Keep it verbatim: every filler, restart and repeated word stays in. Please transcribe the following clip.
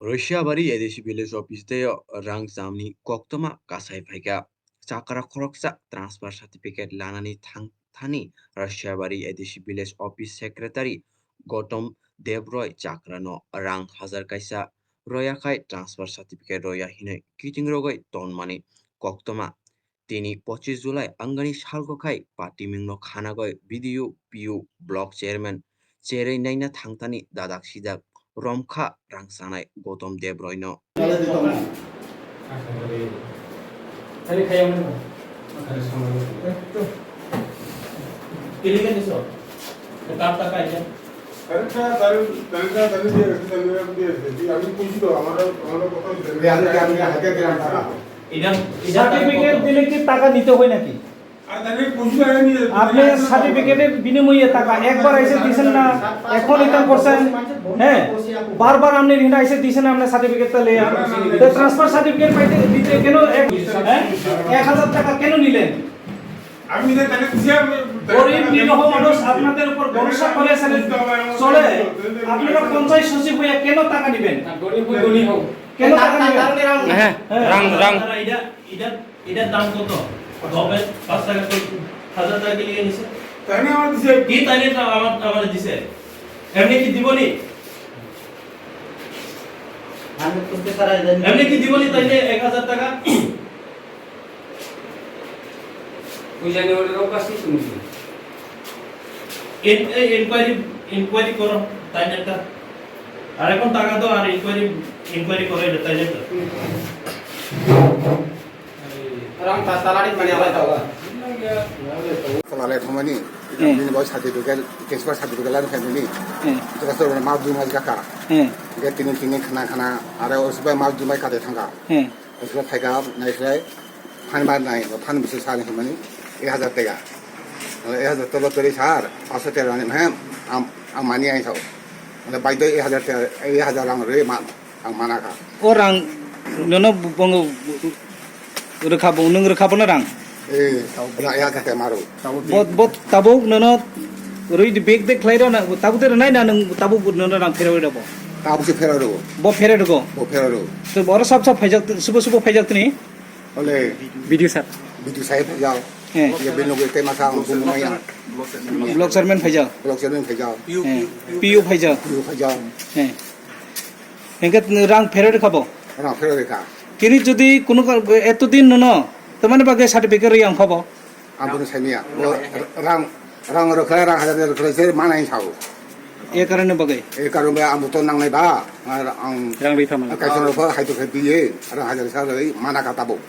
Rwsiabari A D C village office tei o rang chamni koktwma kasai phaikha. Chakra khoroksa transfer certificate lanani thang thani Rwsiabari A D C village office secretary Gautam Debroi chakrano rang hajar kaisa royakhai transfer certificate roya hinwi kiting rogwi tonmani koktwma. Tini pochis July angani salgo khai patimingno khanagoi B D O, P O, block chairman cherwi naina thangthani dadak sidak romkha rang chanai Gautam Debroino. Correct, sir, তাহলে, তাহলে, তাহলে দিয়ে রেখে, তাহলে দিয়ে রেখে। আমি খুশি তো, আমার, আমার কথা হচ্ছে, আমি আজকে, আমি আজকে গেলাম, স্যার। সার্টিফিকেট দিলে কি টাকা নিতে হয় নাকি? আর তাহলে খুশি হয়, আমি আপনি সার্টিফিকেটের বিনিময়ে টাকা একবার এসে দিছেন না, এখন এটা করছেন, হ্যাঁ, বারবার আপনি এখানে এসে দিছেন না, আপনার সার্টিফিকেটটা লেয়া। তো ট্রান্সফার সার্টিফিকেট পাইতে দিতে কেন এক, হ্যাঁ, এক হাজার টাকা কেন নিলেন? আমি যে তাহলে খুশি, আমি গরিব নিরীহ মানুষ আপনাদের উপর ভরসা করে চলে, আপনারা পঞ্চায়েত সচিব হয়ে কেন টাকা নিবেন? গরিব ধনী হোক। কেন টাকা নিবেন? হ্যাঁ, হ্যাঁ। রাং, রাং। এটা, এটা, এটার দাম কত? দশ, পাঁচ টাকা তো, হাজার টাকা কি লিখে নিছে? তাই না আমার দিছে? কি তাই না আমার, আমার দিছে? এমনি কি দিবনি? আমি বুঝতে পারা যায় না। এমনি কি দিবনি তাইলে এক হাজার টাকা? ওই জানি ওটা রোগ আসছে শুনছি। এন-, এই ইনকোয়ারি, ইনকোয়ারি করো, তাই না একটা? আর এখন টাকা দাও আর ইনকোয়ারি, ইনকোয়ারি করো এটা, তাই না একটা? Rang ta-, talari mani alai tau. Talari thumani, Hmm. Bini bai certificate, transfer certificate lari khaimani. Hmm. Transfer ma dui mas gaka. Hmm. Ge tini tini khana khana, are o sibai ma dui mai kate thangka. Hmm. Sibai phaika, nai sibai, phan bar nai, phan bisi sani khaimani, ek hajar tega. Ek hajar tolo teri sar, paso tera ni, hem, am, am mani ai sao. Baidoi ek hajar tega, ek hajar rang re ma. Ang mana kha. O rang nono bongo rwkha bo, nwng rwkha bono rang? Eh, ya, ya, kha, kha, maro. Bo, bo tabuk nono rwi di bag de khlai rw na, tabuk de rwnai na nwng tabuk nono rang pherwi rw bo? Tabuk se pherwi rw bo. Bo pherwi rw bo? Bo pherwi rw bo. To boro sab sab phaijak, subo subo phaijak tini? Ole. B D O sir. B D O sahib phaijak. Eh. Ya, bini loge te masa ang bumung yang. Block chairman phaijak. Block chairman phaijak. Eh. P O phaijak. P O phaijak. Eh. Hingke rang pherwi rwkha bo? Rang pherwi rwkha. Tini jodi kunu ka-, eto din nono, tamani bagwi certificate rwi ang kha bo? Ang bono saimanya. Bo rang, rang rwkha, rang hajar rwkha, se mana ang sao. E karone bagwi? E karone bagwi ang bo to nangnai ba, ang rang rwi thamani. Kaisa rwkha, hai to khai biye, rang hajar sa rwi mana kha tabuk.